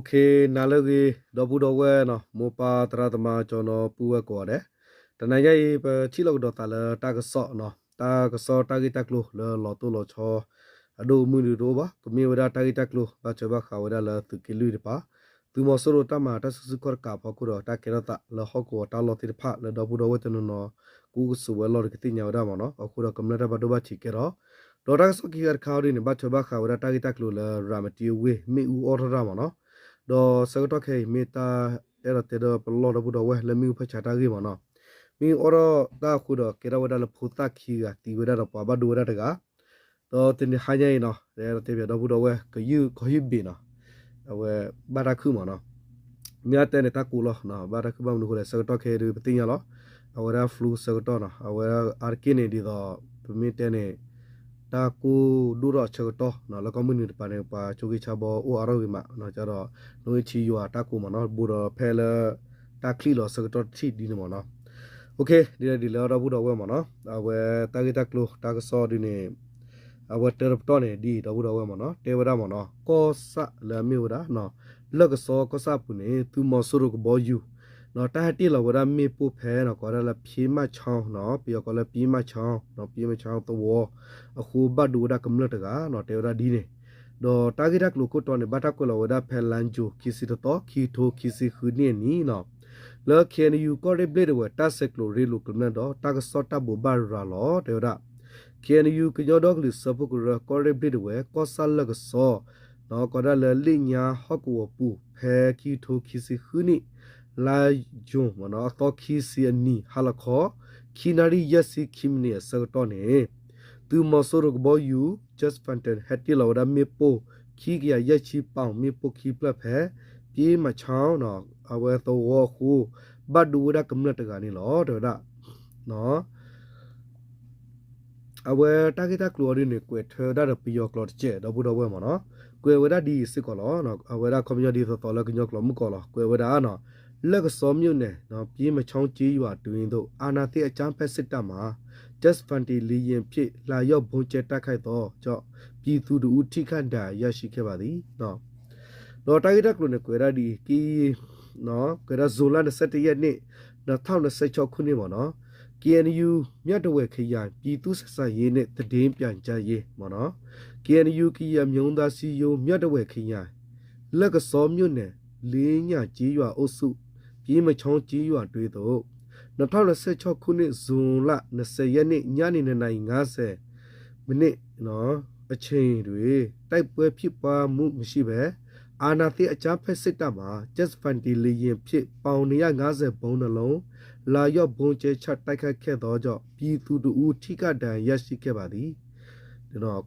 ခ့နၤလၢအဂ့ၤ ဒီပုၢ်ဒီဝဲၢ်နီၤ, မိၢ်ပၢ်သရၣ်သမါ ကၠီနီၤ ပုၢ်ဝဲၢ်ကိးဂၤဒဲး, တနၤညါအံၤ ပထံၣ်လိာ်ကဒီးသးလၢတၢ်ကစီၣ်နီၤ, တၢ်ကစီၣ်တၢ်ဂ့ၢ်တၢ်ကျိၤလၢလီၤတိၢ်လီၤဆီ အဒိၣ်အမုၢ်ဒုးတအိၣ်ဘၣ်, ကမ့ၢ်ဝဲဒၣ်တၢ်ဂ့ၢ်တၢ်ကျိၤ ဘၣ်ထွဲဘၣ်ဃးဝဲဒၣ်လၢသုးက့လွံၢ်တဖၣ်, သုးမီၤစိရိၤတၢ်မၤတၢ်စုဆူၣ်ခီၣ်တကးအဖီခိၣ်ဒီး တၢ်ကဲထီၣ်သးလၢဟီၣ်ကဝီၤတၢ်လီၢ်သ့ၣ်တဖၣ်လၢဒီပုၢ်ဒီဝဲၢ်တနီၤနီၤ ကအိၣ်ကဆိးဝဲအလီၢ်ဒီးကသ့ၣ်ညါဝဲဒၣ်မ့ၢ်နီၤ, အဃိဒီးကမျၢၢ်တၢ်ဘၣ်ဒိဘၣ်ထံးကဲထီၣ် ဒီးတၢ်ကစီၣ်ခံခါတခါအံၤဒ်န့ၣ် ဘၣ်ထွဲဘၣ်ဃးဝဲဒၣ်တၢ်ဂ့ၢ်တၢ်ကျိၤလၢရၤမတံအဝ့ၢ် မ့ၣ်အူအီၣ်ထီၣ်တၢ်မ့ၢ်နီၤ, ဒီးဆၢကတီၢ်ခဲအံၤ မ့ၢ်တၢ်အဲၣ်ဒိးတဲဒီးပလီၢ်ဒီပုၢ်ဒီဝဲၢ်လၢမ့ၣ်အူဖၢၣ်ဆါတၢ်ဂ့ၢ်မ့ၢ်နီၤ, မ့ၣ်အူအီၣ်ထီၣ်တၢ်အဃိဒီး ကဲထီၣ်ဝဲဒၣ်လၢဖိသၣ်ခံဂၤသံဝဲဒၣ်ဒီးပှၤဘၣ်ဒိဝဲဒၣ်တဂၤ ဒီးတနံၤဟါညါအံၤနီၤ အဲၣ်ဒိးတဲပၠးဒီပုၢ်ဒီဝဲၢ် ကယုၢ်ကီၢ်ဟံၣ်ဘ့ၣ်နီၤ, အဝဲဘၣ်တၢ်ခုၣ်မ့ၢ်နီၤ, မ့ၢ်အတဲန့ၣ်တၢ်ကိးလီၤ, ဘၣ်တၢ်ခုၣ်ဘၣ်မနုၤအဃိလဲၣ် ဆၢကတီၢ်ခဲအံၤဒုး ပသ့ၣ်ညါလီၤ, အဝဲဒၣ် flu ဆၢကတီၢ်နီၤ, အဝဲအါတက့ၢ်န့ၣ်ဒ်သိး ပမ့ၢ်တဲန့ၣ် တၢ်ကိၢ်ဒိၣ်ထီၣ်ဆၢကတီၢ် လၢကီၢ်မုၢ်နုာ်တပၤန့ၣ် ပှၤကၠိက့ဆါဘီအိၣ်အါထီၣ်ဂ့ၤမး, ဒီး နီၣ်ဂံၢ်ဆံယွၤတၢ်ကိးမ့ၢ်နီၤ, ဘူးဒီးဖဲလၢ တၢ်ချံၣ်လီၤဆၢကတီၢ်တထံၣ်ဒ်န့ၣ်မ့ၢ်နီၤ, ဒ်လဲၣ်ဒ်လဲၣ်ဒီပုၢ်ဒီဝဲၢ်မ့ၢ်နီၤ, အဝဲတၢ်ဂ့ၢ်တၢ်ကျိၤတၢ်ကစီၣ်ဒ်န့ၣ် အဝဲတၢတပတီၢ်န့ၣ် ဒ်အံၤဒီပုၢ်ဒီဝဲၢ်မ့ၢ်နီၤ, တဲဝဲဒၣ်မ့ၢ်နီၤ ကီၢ်ဆၣ်လၢအမ့ၢ်ဝဲဒၣ် လၢၢ်ကစီကီၢ်ဆၣ်အပူၤန့ၣ် သုးမီၤစိရိၤကဘီယူၤ တၢ်ဟဲတ့ၢ်လီၤဝဲဒၣ်မ့ၣ်ပိၢ်ဖဲနီၤ ကိးဝဲဒၣ်လၢဖံမၣ်ဆီနီၤ, ပယီၤကိးလၢဖံမၣ်ဆီ, ဖံမၣ်ဆီသဝီအဃိ ဘၣ်ဒိဝဲဒၣ်ကမျၢၢ်တဂၤနီၤ, တဲဝဲဒၣ်ဒ်န့ၣ်, ဒီးတၢ်ဂ့ၢ်တၢ်ကျိၤခိၣ်တီန့ၣ် ဘၣ်တၢ်ကွဲးလီၤဝဲဒၣ်ဖဲလါယူၤ ခံဆံတသီ ခံကထိခံဆံဃုနံၣ်အနံၤနီၤ, လၢ ခ့ၣ်အဲၣ်ယူၣ် ကီၢ်ရ့ၣ်ဘျ့ၣ်ဒဝဲၢ် တၢ်ဆဲးကျိးရ့လိာ်ကမျၢၢ်ဒီး တၢ်ကစီၣ်တၢ်ဘိးဘၣ်ရၤလီၤ တဲဝဲဒၣ် ခ့ၣ်အဲၣ်ယူၣ် ကညီဒီကလုာ်စၢဖှိၣ်ကရၢ ကီၢ်ရ့ၣ်ဘျ့ၣ်ဒဝဲၢ် ကီၢ်ဆၣ်လၢၢ်ကစီ ကိးဒၣ်လၢလ့ၣ်ညါဟီၣ်ကဝီၤပူၤ ဖဲခံကထိခံဆံဃုနံၣ် လါယူၤ အသီခံဆံအနံၤ ဟါလီၤခီ ခံနၣ်ရံၣ်ယဲၢ်ဆံခံမံးနံးအဆၢကတီၢ်န့ၣ် သုးမီၤစိရိၤကဘီယူၤ Jet Fighter ဟဲတ့ၢ်လီၤဝဲဒၣ်မ့ၣ်ပိၢ် ခံကယၤယဲၢ်ဆံပီၣ် မ့ၣ်ပိၢ်ခံဖျၢၣ်ဖဲ ဖံမၣ်ဆီ အဝဲသဝီအဃိ ဘၣ်ဒိဝဲဒၣ်ကမျၢၢ်တဂၤန့ၣ်လီၤ တဲဝဲဒၣ် အဝဲတၢ်ဂ့ၢ်တၢ်ကျိၤအီၤဒ်န့ၣ် ကွဲးထွဲဝဲဒၣ်ဒီးပယီၤကျိာ်တစဲး ဒီပုၢ်ဒီဝဲၢ်မ့ၢ်နီၤ, ကွဲးဝဲဒၣ်ဒ်အံၤစ့ၢ်ကီးလီၤ. အဝဲဒၣ်ခီပညီဒ်သိးသိးလၢကညီကျိာ်မုၢ်ကီးလီၤ. ကွဲးဝဲဒၣ်နီၤ, လၢၢ်ကစီမြို့နယ်နီၤ, ပြည်မချောင်းကျေးရွာအတွင်းသို့ အာဏာသိမ်းအကြမ်းဖက်စစ်တပ်မှ Jet Fighter လေယာဉ်ဖြင့် လာရောက်ဗုံးကြဲတိုက်ခိုက်သောကြောင့် ပြည်သူတစ်ဦး ထိခိုက်ဒဏ်ရာရရှိခဲ့ပါသည် ဒီးတၢ်ဂ့ၢ်တၢ်ကျိၤန့ၣ် ကွဲးဒၣ်ဒ်အံၤ က ကွဲးဒၣ် ဇွန်လ နှစ်ဆယ့်တစ်ရက်နေ့ နှစ်ထောင့်နှစ်ဆယ့်ခြောက်ခုနှစ် မ့ၢ်နီၤ, K N U မြဝတီခရိုင် ပြည်သူ့ဆက်ဆံရေးနှင့် သတင်းပြန်ကြားရေး မ့ၢ်နီၤ, K N U ကရင်အမျိုးသားအစည်းအရုံး မြဝတီခရိုင် လၢၢ်ကစီမြို့နယ် လ့ညၣ်ကျေးရွာအုပ်စု ပြည်မချောင်းကျေးရွာအတွင်းသို့ နှစ်ထောင့်နှစ်ဆယ့်ခြောက်ခုနှစ် ဇွန်လ နှစ်ဆယ့်တစ်ရက်နေ့ ညနေနှစ်နာရီငါးဆယ်မိနစ် အချိန်တွင် တိုက်ပွဲဖြစ်ပွားမှုမရှိဘဲ အာဏာသိမ်းအကြမ်းဖက်စစ်တပ်မှ Jet Fighter လေယာဉ်ဖြင့် ပေါင်နှစ်ရာငါးဆယ်ဗုံးနှစ်လုံး လာရောက်ဗုံးကြဲချတိုက်ခိုက်ခဲ့သောကြောင့် ပြည်သူတစ်ဦး ထိခိုက်ဒဏ်ရာရရှိခဲ့ပါသည်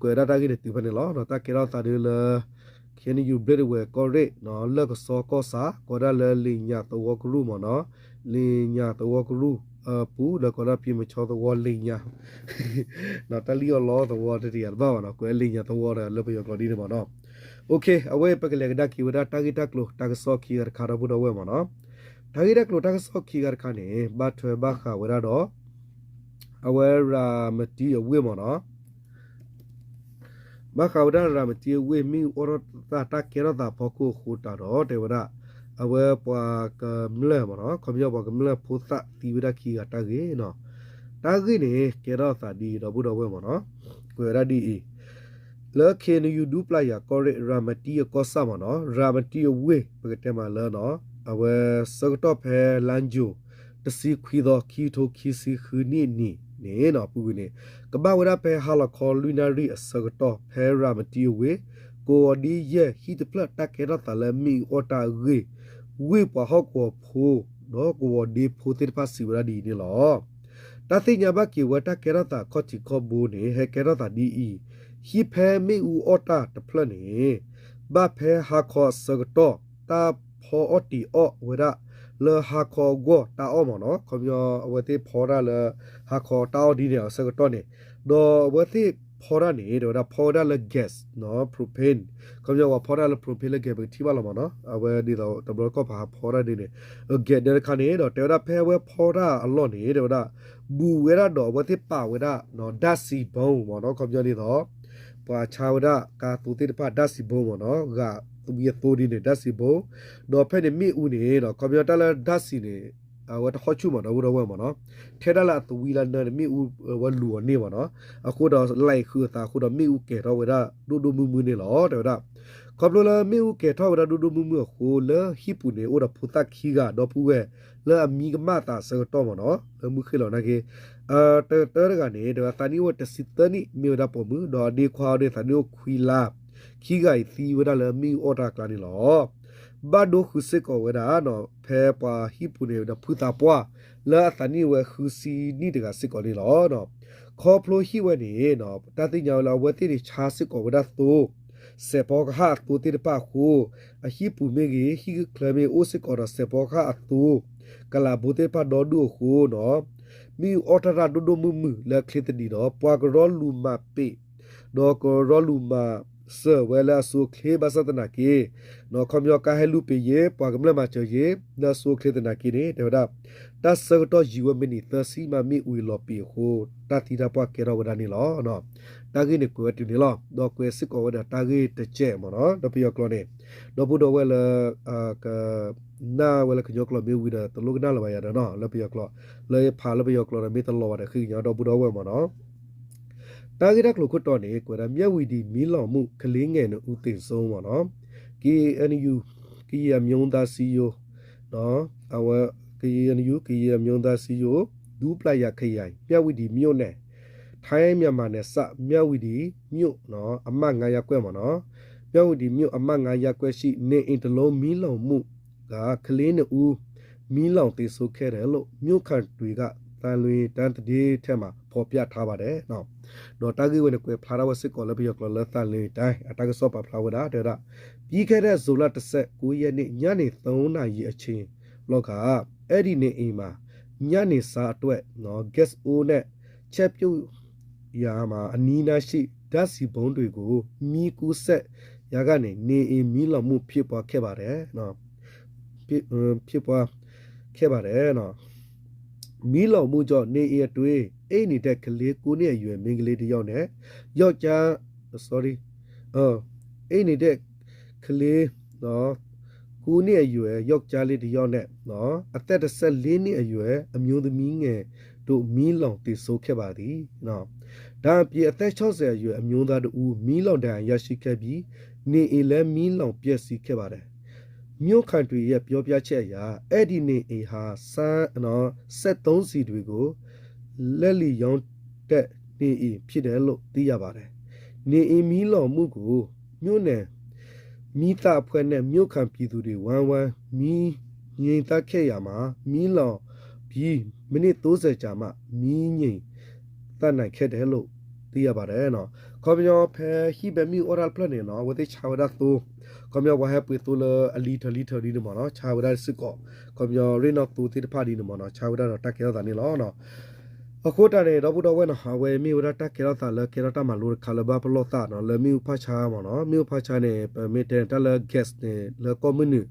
ကွဲးဒၣ်တၢ်ဂ့ၢ်န့ၣ်တုၤဖဲန့ၣ်လီၤ. တၢ်ကဲထီၣ်သးဒ်လၢ K N U ဘျ့ၣ်ဒဝဲၢ်ကီၢ်ရ့ၣ် လၢၢ်ကစီကီၢ်ဆၣ် ကိးဒၣ်လၢလ့ညၣ်သဝီကရူၢ် မ့ၢ်နီၤ, လ့ညၣ်သဝီကရူၢ်အပူၤ ဒီးကိးဒၣ် ပြည်မချောင်းသဝီလ့ညၣ် တၢ်လံၣ်အီၣ်လီသဝီတတယၤတဘၣ်ဘၣ်နီၤ, ကွဲးလ့ညၣ်သဝီဒီးလၢပယီၤကျိာ်ဒ်န့ၣ်မ့ၢ်နီၤ. အဝဲပကလဲၤကဒါက့ၤဝဲဒၣ်တၢ်ဂ့ၢ်တၢ်ကျိၤတၢ်ကစီၣ်ခံဂၤတခါ ဒီပုၢ်ဒီဝဲၢ်မ့ၢ်နီၤ, တၢ်ဂ့ၢ်တၢ်ကျိၤတၢ်ကစီၣ်ခံဂၤတခါန့ၣ် ဘၣ်ထွဲဘၣ်ဃးဝဲဒၣ်ဒီး အဝဲရၤမတံအဝ့ၢ်မ့ၢ်နီၤ ဘၣ်ဃးဝဲဒၣ်ရၤမတံအဝ့ၢ် မ့ၣ်အူအီၣ်ထီၣ်တၢ် တၢ်ကဲထီၣ်သးဖီခိၣ်အဃိတၢ်ဒီး တဲဝဲဒၣ် အဝဲပှၤကမျၢၢ်မ့ၢ်နီၤ, ခီပညီပှၤကမျၢၢ်ဖိသၣ်သံဝဲဒၣ်ခံဂၤတၢ်ဂ့ၢ်နီၤ, တၢ်ဂ့ၢ်န့ၣ် ကဲထီၣ်သးဒ်အံၤ ဒီပုၢ်ဒီဝဲၢ်မ့ၢ်နီၤ, ကွဲးဝဲဒၣ်ဒ်အံၤ လၢ K N U ဒူပျၢ်ယၤကီၢ်ရ့ၣ် ရၤမတံအကီၢ်ဆၣ်မ့ၢ်နီၤ, ရၤမတံအဝ့ၢ် ပကတဲမးလၢ အဝဲဆၢကတီၢ်ဖဲလါယူၤ တဆံခွံသီ ခံကထိခံဆံဃုနံၣ်အနံၤန့ၣ်နီၤ ပူၤကွံာ်န့ၣ် ကဘၣ်ဝဲဒၣ်ဖဲဟါလီၤခီလွံၢ်နၣ်ရံၣ်အဆၢကတီၢ် ဖဲရၤမတံအဝ့ၢ် ကဝီၤဒ့ယဲၢ်ဟံၣ်တဖျၢၣ် တၢ်ကဲထီၣ်သးလၢမ့ၣ်အူအီၣ်တၢ်အဂ့ၢ် ဝ့ၢ်ပှၤဟီၣ်ကဝီၤဖိ ဒီးကဝီၤဒ့ဖိသ့ၣ်တဖၣ်စံးဝဲဒၣ်ဒ်အံၤန့ၣ်လီၤ. တၢ်သ့ၣ်ညါဘၣ်က့ၤဝဲတၢ်ကဲထီၣ်သးခီၣ်ထံးခီၣ်ဘိန့ၣ် ဟဲကဲထီၣ်သးဒ်အံၤ, ဟံၣ်ဖဲမ့ၣ်အူအီၣ်တၢ်တဖျၢၣ်န့ၣ် ဘၣ်ဖဲဟါခီအဆၢကတီၢ် တၢ်ဖီအီၣ်တံၢ်အီၣ်ဝဲဒၣ် လၢဟါခီအဂီၢ်တၢ်အီၣ်မ့ၢ်နီၤ, ခီပညီအဝဲသ့ၣ်ဖီတၢ်လၢ ဟါခီတၢ်အီၣ်ဒ်န့ၣ်အဆၢကတီၢ်န့ၣ်, ဒီးအဝဲသ့ၣ်ဖီတၢ်န့ၣ် တဲဝဲဒၣ်ဖီဝဲဒၣ်လၢ gas နီၤ propane, ခီပညီပှၤဖီတၢ်လၢ propane လၢ gas ပကထံၣ်ဘၣ်လီၤမ့ၢ်နီၤ, အဝဲဒ်သိးတဘျီကီၢ်ပှၤဟးဖီတၢ်ဒ်န့ၣ်, gas ဒီးတခါန့ၣ် ဒီးတဲဝဲဒၣ်ဖဲအဝဲဖီတၢ်အလီၢ်န့ၣ် တဲဝဲဒၣ် ဘူးဝဲဒၣ်ဒီးအဝဲသ့ၣ်ပာ်ဝဲဒၣ် ဓာတ်ဆီဘုံ မ့ၢ်နီၤ, ခီပညီဒ်သိး ပှၤဆါဝဲဒၣ်ကါသိးသ့ၣ်တဖၣ် ဓာတ်ဆီဘုံ မ့ၢ်နီၤ, ဂာ် ဝံအသိဒ်န့ၣ် ဓာတ်ဆီပုံ, ဒီးဖဲန့ၣ်မ့ၣ်အူန့ၣ် ခီပညီတၢ်လၢဓာတ်ဆီန့ၣ် အဝဲတဟီၣ်ဆူၣ်မး ဒီပုၢ်ဒီဝဲၢ်မ့ၢ်နီၤ, ထဲဒၣ်လၢအသဝံလၢနၢန့ၣ် မ့ၣ်အူဝဲလူၤအီၤန့ၢ်မ့ၢ်နီၤ, အဃိဒီး လဲၤဃုာ်အသးအဃိဒီး မ့ၣ်အူကဲၤထီၣ်ဝဲဒၣ်ဒိၣ်ဒိၣ်မုၢ်မုၢ်န့ၣ်လီၤ တဲဝဲဒၣ်. ခီဖျိလၢမ့ၣ်အူကဲၤထီၣ်ဝဲဒၣ်ဒိၣ်ဒိၣ်မုၢ်မုၢ်အဃိ လၢဟံၣ်ပူၤန့ၣ် အိၣ်ဒီးဖိသၣ်ခံဂၤ ဒီပုၢ်ဝဲၢ် လၢအမံကမၣ်အသးအဆၢကတီၢ်မ့ၢ်နီၤ, လၢမုၢ်ဃ့ၢ်လီၤနာ်က့ တကတၢၢ်တဂၤန့ၣ် ဒီးအသးနံၣ်အိၣ်ဝဲတဆံသၢနံၣ် မ့ၢ်ဝဲဒၣ်ပိာ်မုၣ်, ဒီးအဒ့ခွါအီၤန့ၣ် သးနံၣ်အိၣ်ခွံလါ, ခံဂၤအံၤသံဝဲဒၣ်လၢမ့ၣ်အူအီၣ်တၢ်အကျါန့ၣ်လီၤ. ဘၣ်ဒိဃုာ်စ့ၢ်ကီးဝဲဒၣ် ဖဲပှၤဟံၣ်ပူၤန့ၣ်ဒီးဖုသးပှၢ် လၢအသးနံၣ်ဝဲဃုဆံနံၣ်တဂၤစ့ၢ်ကီးန့ၣ်လီၤ. ခီဖျိဟံၣ်ဝဲန့ၣ် တၢ်သ့ၣ်ညါဝဲလၢအဝဲသ့ၣ်န့ၣ်ဆါစ့ၢ်ကီးဝဲဒၣ်သိ စဲးဖီကဟၣ်အသိသ့ၣ်တဖၣ်အဃိ အဟံၣ်ပူၤမ့ၢ်ဂ့ၤ ဟံၣ်ချၢမ့ၢ်ဂ့ၤ အိၣ်စ့ၢ်ကီးဒီးစဲးဖီကဟၣ်အသိ ကလးဘိသ့ၣ်တဖၣ်ဒီဒူၣ်အဃိနီၤ မ့ၣ်အူအီၣ်တၢ်တၢ်ဒိၣ်ဒိၣ်မုၢ်မုၢ်လၢအချ့သဒံးဒီး ပှၤကရီလူၤမၤပ့း ဒီးကရီလူၤမၤစၢၤဝဲလၢအစိၤအချ့ ဘၣ်ဆၣ်သနာ်က့ ခီပညီကါဟဲလူၤပ့းယ့ၤ ပှၤကမျၢၢ်မၤစၢၤယ့ၤ လၢအစိၤအချ့သနာ်က့န့ၣ် တဲဝဲဒၣ် တၢ်ဆၢကတီၢ်ယံာ်ဝဲမံးနံးသၢဆံမး မ့ၣ်အူအံၤလီၤပံာ်အဃိ တၢ်သံတၢ်ပှၢ်ကဲထီၣ်ဝဲဒၣ်န့ၣ်လီၤ. တၢ်ဂ့ၢ်န့ၣ်ကွဲးဝဲတုၤန့ၣ်လီၤ. ဒီးကွဲးစ့ၢ်ကီးဝဲဒီးတၢ်ဂ့ၢ်တစဲးမ့ၢ်နီၤ ဒီးပယီၤကျိာ်န့ၣ် ဒီပုၢ်ဒီဝဲၢ်လၢ ကနၣ်ဝဲလၢကညီကျိာ်မ့ၢ်ဝံၤဒီး တလိၣ်ကနၣ်လၢၤဘၣ်ယၤဒီးနီၤ လၢပယီၤကျိာ် လၢယဖးလၢပယီၤကျိာ်ဒီး မ့ၢ်တလီၤဘၣ်ဒီးဃ့ကညးဒီပုၢ်ဒီဝဲၢ်မ့ၢ်နီၤ တၢ်ဂ့ၢ်တၢ်ကျိၤခိၣ်တီန့ၣ် ကွဲးဒၣ် မြဝတီ မီးလောင်မှု ကလေးငယ်နှစ်ဦး သေဆုံး မ့ၢ်နီၤ KNU ကရင်အမျိုးသားအစည်းအရုံး အဝဲ KNU ကရင်အမျိုးသားအစည်းအရုံး ဒူပလာယာခရိုင် မြဝတီမြို့နယ် ထိုင်း-မြန်မာနယ်စပ် မြဝတီမြို့ အမှတ်ငါးရပ်ကွက် မ့ၢ်နီၤ မြဝတီမြို့ အမှတ်ငါးရပ်ကွက်ရှိ နေအိမ်တစ်လုံး မီးလောင်မှုက ကလေးနှစ်ဦး မီးလောင်သေဆုံးခဲ့တယ်လို့ မြို့ခံတွေက သံလွင်တိုင်းသတင်းထဲမှာ ဖော်ပြထားပါတယ် ဒီးတၢ်ဂ့ၢ်ဝဲန့ၣ် ကွဲးဖျါထီၣ်ဝဲစ့ၢ်ကီးလၢပယီၤကျိာ်လၢ သံလွင်တိုင်း အတၢ်ကစီၣ်ပာ်ဖျါဝဲဒၣ် တဲဝဲဒၣ် ပြီးခဲ့တဲ့ ဇွန်လ တစ်ဆယ့်ကိုးရက်နေ့ ညနေ သုံးနာရီအချိန်လောက်က အဲဒီနေအိမ်မှာ ညနေစားအတွက် ဂက်စ်အိုးနဲ့ ချက်ပြုတ် ရာမှာ အနီးနားရှိ ဓာတ်ဆီပုံးတွေကို မီးကူးစက်ရာကနေ နေအိမ်မီးလောင်မှု ဖြစ်ပွားခဲ့ပါတယ် ဖြစ်ပွားခဲ့ပါတယ်။ မီးလောင်မှုကြောင့် နေအိမ်အတွင်း အိပ်နေတဲ့ ကလေး ကိုးနှစ်အရွယ် မိန်းကလေးတစ်ယောက်နဲ့ ယောက်ျား sorry အိပ်နေတဲ့ ကလေး ကိုးနှစ်အရွယ် ယောက်ျားလေးတစ်ယောက်နဲ့ အသက် တစ်ဆယ့်လေးနှစ်အရွယ် အမျိုးသမီးငယ်တို့ မီးလောင်သေဆုံးခဲ့ပါသည်။ ဒါအပြင် အသက် ခြောက်ဆယ်အရွယ် အမျိုးသားတစ်ဦး မီးလောင်ဒဏ်ရာရရှိခဲ့ပြီး နေအိမ်လည်း မီးလောင်ပျက်စီးခဲ့ပါတယ်။ မြို့ခံတွေရဲ့ ပြောပြချက်အရ အဲဒီနေအိမ်ဟာ စမ်း စက်သုံးဆီတွေကို လက်လီရောင်းတဲ့ နေအိမ်ဖြစ်တယ်လို့ သိရပါတယ်။ နေအိမ်မီးလောင်မှုကို မြို့နယ်မီးသတ်အဖွဲ့နဲ့ မြို့ခံပြည်သူတွေ ဝိုင်းဝန်းမီးငြှိမ်းသတ်ခဲ့ရာမှာ မီးလောင်ပြီး မိနစ်သုံးဆယ်ကြာမှ မီးငြိမ်းသတ်နိုင်ခဲ့တယ်လို့ သိရပါတယ် ခီပညီဖဲဟံၣ်ဖဲမ့ၣ်အူအီၣ်တၢ်တဖျၢၣ်န့ၣ်နီၤ အဝဲသ့ၣ်ဆါဝဲဒၣ်သိ ခီပညီပှၤဟဲပှ့ၤသိလၢအလံၤထၢၣ်လံၤထၢၣ်ဒ်န့ၣ်မ့ၢ်နီၤ ဆါဝဲဒၣ်စ့ၢ်ကီး ခီပညီရ့ၣ်နီၣ်သိသ့ၣ်တဖၣ်ဒ်န့ၣ်မ့ၢ်နီၤ ဆါဝဲဒၣ်ဒီးတၢ်ကဲထီၣ်သးန့ၣ်လီၤ. အဃိတၢ်န့ၣ် ဒီပုၢ်ဒီဝဲၢ်နီၤ အဝဲမ့ၢ်ဝဲဒၣ်တၢ်ကဲထီၣ်သးလၢကဲထီၣ်တၢ်မၤလိတခါလၢဘၣ်ပလီၢ်သးနီၤ လၢမ့ၣ်အူဖးဆါမ့ၢ်နီၤ မ့ၣ်အူဖးဆါန့ၣ် ပမ့ၢ်တဲန့ၣ် တၢ်လၢ gas န့ၣ် လၢကီၢ်မုၢ်နုာ်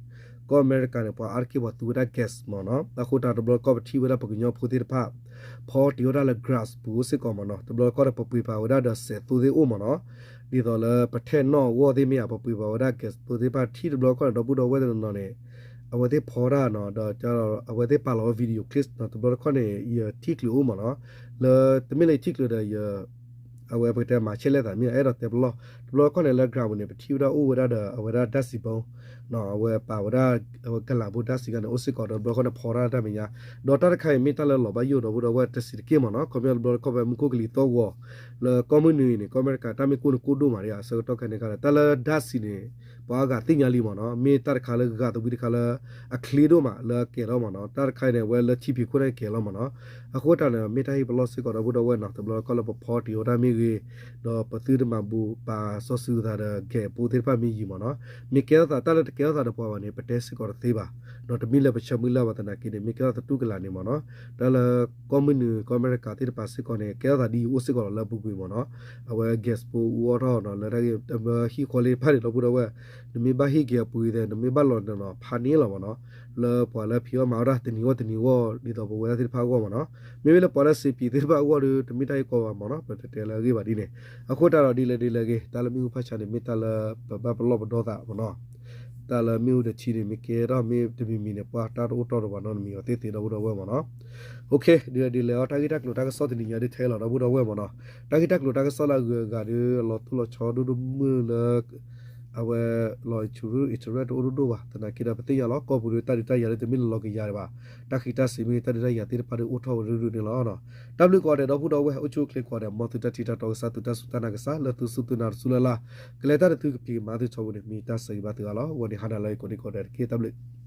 ကီၢ်အမဲရကၤန့ၣ် ပှၤအါတက့ၢ်ပှၤသူဝဲဒၣ် gas မ့ၢ်နီၤ အဃိတၢ်တဘျီကီၢ်ပထံၣ်ဝဲဒၣ်ပကညီဖိသ့ၣ်တဖၣ် ဖီတ့ၢ်ဝဲဒၣ်လၢ gas ပူၤစ့ၢ်ကီးမ့ၢ်နီၤ တဘျီကီၢ်ဒီး ပပှ့ၤပာ်ဝဲဒၣ်ဒီးစဲးသိသ့ၣ်အိၣ်မ့ၢ်နီၤ ဒ်သိးလၢပထဲၣ်နီၣ်အဂီၢ်သ့ၣ်မ့ၢ်ဧါ ပပှ့ၤပာ်ဝဲဒၣ် gas သိသ့ၣ်တဖၣ် ထံၣ်တဘျီကီၢ်န့ၣ် ဒီပုၢ်ဒီဝဲၢ်တနီၤနီၤန့ၣ် အဝဲသ့ၣ်ဖီတၢ်နီၤ ဒီးအဝဲသ့ၣ်ပာ်လီၤဝဲ video clip နီၤ တဘျီတခီၣ်န့ၣ် ယထံၣ်ချုးအိၣ်မ့ၢ်နီၤ လၢတမ့ၢ်လၢယထံၣ်ချုးဒီးယ အဝဲပကတဲမၤဆဲးလဲၣ်သးမ့ၢ် အဲၣ်ဒိးတဲပလီၢ် တဘျီတခီၣ်န့ၣ် လၢ gas ပူၤန့ၣ် ပထံၣ်ဝဲဒၣ်အိၣ်ဝဲဒၣ်ဒီး အဝဲဒၣ် ဓာတ်ဆီပုံး အဝဲပာ်ဝဲဒၣ် အဝဲကလးဘိဓာတ်ဆီခါန့ၣ် အိၣ်စ့ၢ်ကီးဒီး တဘျီတခီၣ်န့ၣ် ဖီတၢ်တၢ်မဲာ်ညါ ဒီးတၢ်တခါအံၤမ့ၢ်တၢ်လၢလီၤဘၣ်ယိၣ်ဒီပုၢ်ဒီဝဲၢ်တဆံးတက့ၢ်မ့ၢ်နီၤ ခီပညီတဘျီတခီၣ်ဖဲမူခိၣ်ကလံၤသီၣ်ဂီၤ လၢကီၢ်မုၢ်နုာ်အံၤန့ၣ် ကီၢ်အမဲရကၤ တၢ်မ့ၢ်ကိၢ်န့ၣ်ကိၢ်ဒိၣ်မးဒံးဧါ အဆၢကတီၢ်ခဲန့ၣ်ခါဒီး တၢ်လၢဓာတ်ဆီန့ၣ် ပှၤအါဂၤသ့ၣ်ညါလံမ့ၢ်နီၤ မ့ၢ်တၢ်တခါလၢဂၤသဝံတခါလၢ အချ့ဒိၣ်မးလၢအကဲထီၣ်မ့ၢ်နီၤ တၢ်တခါအံၤန့ၣ် အဝဲလၢထံဖံးခိၣ်န့ၣ်ကဲလီၤမ့ၢ်နီၤ အဃိတၢ်န့ၣ် မ့ၢ်တၢ်ဟ့ၣ်ပလီၢ်စ့ၢ်ကီးဒီပုၢ်ဒီဝဲၢ်နီၤ တဘျီတခီၣ်လၢပဖီတ့ၢ်ဝဲဒၣ်မ့ၢ်ဂ့ၤ ဒီးပသုတမၤဘူးပာ်စီဆှံသးဒီး gas ဖိသ့ၣ်တဖၣ်မ့ၢ်ယံၤမ့ၢ်နီၤ မ့ၢ်ကဲထီၣ်သးတၢ်လၢတကဲထီၣ်သးဒီးပှၤဘၣ်န့ၣ် ပတဲစ့ၢ်ကီးတသ့ဘၣ် ဒီးတမ့ၢ်လၢပဆၢမုၢ်လၢ်ဘၣ်သနာ်က့န့ၣ် မ့ၢ်ကဲထီၣ်သတူၢ်ကလာ်န့ၣ်မ့ၢ်နီၤ တၢ်လၢကီၢ်မုၢ်နုာ် ကီၢ်အမဲရကၤသ့ၣ်တဖၣ်စ့ၢ်ကီးန့ၣ် ကဲထီၣ်သးဒ်အံၤအိၣ်စ့ၢ်ကီးလီၤလၢအပူၤကွံာ်မ့ၢ်နီၤ အဝဲ gas ဖိအူအီၣ်ထီၣ်နီၤ လၢတၢ်ဂ့ၢ် တမၢဟံၣ်ဃီလၢတဖၣ်န့ၣ် ဒီပုၢ်ဒီဝဲၢ် နမ့ၢ်ဘၣ်ဟ့ၣ်က့ၤအပှ့ၤသ့ၣ် နမ့ၢ်ဘၣ်လီၤနနီၤ ဖးန့ၢ်လီၤမ့ၢ်နီၤ လၢပှၤလၢဖံးအီၣ်မၤအီၣ်တၢ်တနံၤဂီၢ်တနံၤဂီၢ် ဒ်သိးပဝဲဒၣ်သ့ၣ်တဖၣ်အဂီၢ်မ့ၢ်နီၤ မ့မ့ၢ်လၢပှၤလၢစံးပံးသ့ၣ်တဖၣ်အဂီၢ်ဒီး တမ့ၢ်တၢ်ဟ့ၣ်ကီဘၣ်မ့ၢ်နီၤ ပတဲတဲလၢအဂ့ၢ်ဘၣ်ဒ်န့ၣ် အဃိတၢ်ဒီးဒ်လဲၣ်ဒ်လဲၣ်ဂ့ၤ တၢ်လၢမ့ၣ်အူဖးဆါန့ၣ် မ့ၢ်တၢ်လၢပဘၣ်ပလီၢ်ပဒီသးမ့ၢ်နီၤ တၢ်လၢမ့ၣ်အူဒီးထံန့ၣ် မ့ၢ်ကဲထီၣ်မ့ၢ်တမံၤမံၤန့ၣ် ပှၤတၢ်တအိၣ်တီၢ်တဘၣ်နီတမံၤအီၤသ့သ့ဒီပုၢ်ဒီဝဲၢ်မ့ၢ်နီၤ. ဒ်လဲၣ်ဒ်လဲၣ်အီၤ တၢ်ဂ့ၢ်တၢ်ကျိၤတၢ်ကစီၣ်တနံၤညါဒ်ထဲလီၤ ဒီပုၢ်ဒီဝဲၢ်မ့ၢ်နီၤ. တၢ်ဂ့ၢ်တၢ်ကျိၤတၢ်ကစီၣ်လၢအဂုၤအဂၤဒီး အလီၤတိၢ်လီၤဆီဒိၣ်ဒိၣ်မုၢ်လၢ အဝဲ လီၤ interest တအိၣ်ဒိၣ်ဒိၣ်ဘၣ် သနာ်က့ဒီး ပသ့ၣ်ညါလီၤ ကီၢ်ပူၤဒီးတၢ်ဒုးတၢ်ယၤလၢတမ့ၢ်လၢလီၤကယၤဒံးဘၣ်. တၢ်ဃံးတၢ်စံးမ့ၢ်ဂ့ၤ တၢ်ဒုးတၢ်ယၤသ့ၣ်တဖၣ်ဒီးအိၣ်ထီၣ်ဝဲရုၢ်ရုၢ်န့ၣ်လီၤ. တၢ်ဘျုးကိးဂၤဒဲး ဒီပုၢ်ဒီဝဲၢ် အိၣ်ဆူၣ်အိၣ်ချ့ကိးဂၤဒဲး မ်သုတၢ်ထံၣ်တၢ်တီကစၢ် သုတၢ်စူၢ်တၢ်နာ်ကစၢ် လၢသုစူၢ်သုနာ်တစူၢ်လၢ်လၢ် ကလဲၤတၢ်ဒီးသုကဖံးကမၤသုထီဘိန့ၣ် မ့ၢ်တၢ်ဆၢဂ့ၤဘၣ်သုဂၤလီၤ. ဂီၤန့ၣ်ဟါနၤလၢအံၤကိးဒံကိးဂၤဒဲးတက့ၢ် တၢ်ဘျုး